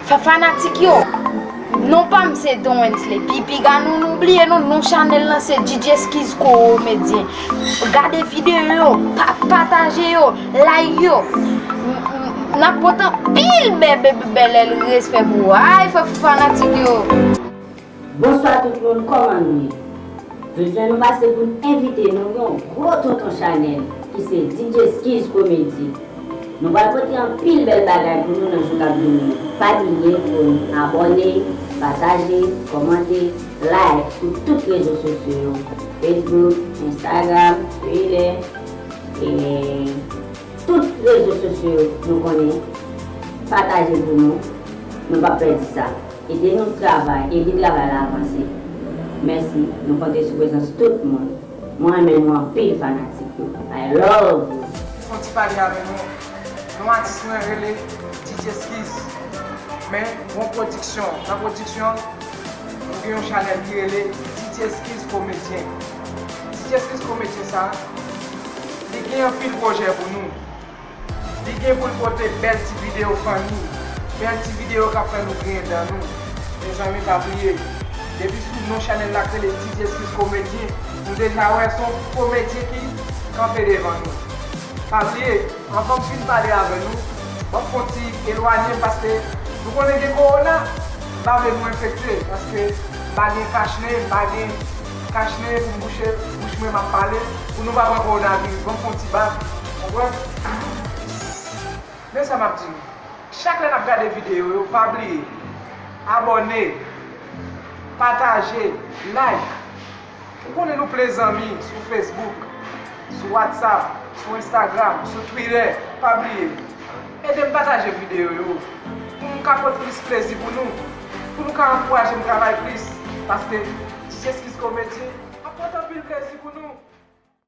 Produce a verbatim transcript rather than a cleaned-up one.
Fa- Fanatik yo, non pa m se Don Wensley. Pi piga nou, nou bliye non, non chanèl lan se D J Skiz Komedyen. Gade videyo yo, pa- pataje yo, like yo. M- m- N ap pote anpil bèl bèl bèl respè pou ou. Ay, fa- fanatik yo. Bonswa tout moun, kòman nou ye? Jodi a nou pase pou n envite nou yon gwo tonton chanèl ki se D J Skiz Komedi. Nou pral pote anpil bèl bagay pou nou nan jou k ap vini yo. Pa bliye pou n abòne, pataje, kòmante, like sou tout rezo sosyo yo, Facebook, Instagram, Twitter, e tout rezo sosyo yo nou konnen. Pataje pou nou, nou p ap pèdi sa. Ede nou travay, ede travay la avanse. Mèsi, nou konte sou prezans tout moun. Mwen renmen nou anpil fanatik yo. I love you. Fon ti pale avè nou. Non atis mwen rele D J Skiz. Men, bon pwodiksyon. Nan pwodiksyon, nou gen yon chanèl ki rele D J Skiz Komedyen. D J Skiz Komedyen sa, li gen anpil pwojè pou nou. Li gen pou l pote bèl ti videyo fanmi, bèl ti videyo k ap fè nou griyen dan nou. Mezanmi, pa bliye, depi sou non chanèl la k rele D J Skiz Komedyen, nou deja wè se yon komedyen ki kanpe devan nou. Pa bliye, anvan m fin pale avè nou, ban m fon ti elwanye m paske nou konnen gen kowona, m pa vle nou enfekte paske m pa gen kach nen, m pa gen kach nen pou m bouche bouch mwen m ap pale pou nou pa pran kowonaviris. Ban m fon ti bak, konprann? Men sa m ap di nou. Chak lè n ap gade videyo yo, pa bliye abòne, pataje, like. Ou konnen nou plen zanmi sou Facebook, sou WhatsApp, sou Instagram, sou Twitter. Pa bliye, ede m pataje videyo yo pou m ka pote plis plezi pou nou, pou nou ka ankouraje m travay plis, paske D J Skiz Komedyen ap pote anpil plezi pou nou.